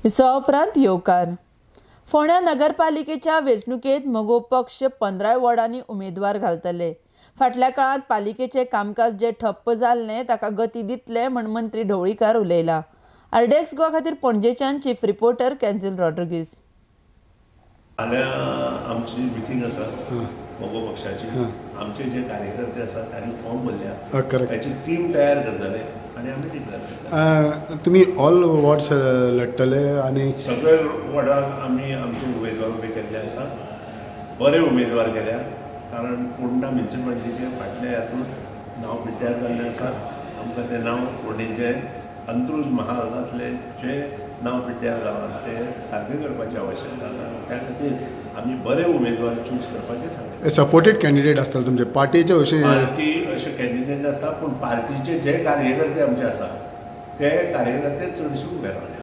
विसवा उपरांत येवकार. फोंड्या नगरपालिकेच्या वेंचणुकेत मगो पक्ष 15 वॉर्डांनी उमेदवार घालतले. फाटल्या काळांत पालिकेचें कामकाज जे ठप्प जाल्लें ताका गती दितले म्हण मंत्री ढवळीकार उलयला. आरडीएक्स गोवा खातीर पणजेच्यान चीफ रिपोर्टर कॅन्झील रॉड्रिगीस. फाल्यां आमची मिटींग आसा मगो पक्षाची. आमचे जे कार्यकर्ते आसात तांणी फॉर्म भरल्या. करेक्ट. त्याची टीम तयार करतले आनी आमी डिक्लेअर करतले. तुमी ऑल वॉर्ड्स लढटले आनी सगळे वॉर्डाक आमी आमचे उमेदवार उबे केल्ले आसा. बरे उमेदवार केल्या, कारण पोंडा म्युनिसिपालिटीचे फाटल्या हातूंत नांव पिड्ड्यार जाल्लें आसा. आमकां तें नांव, फोंडेचें अंत्रूज महालांतलें जें नांव पिड्ड्यार जालां तें सारकें करपाची आवश्यकता आसा. त्या खातीर आमी बरे उमेदवार चूज करपाचें थारयलां. सपोर्टेड कॅन्डिडेट आसतले तुमचे पार्टीचे अशे? पार्टी अशे कॅन्डिडेट नासता, पूण पार्टीचे जे कार्यकर्ते आमचे आसा ते कार्यकर्ते चडशे उबे रावले.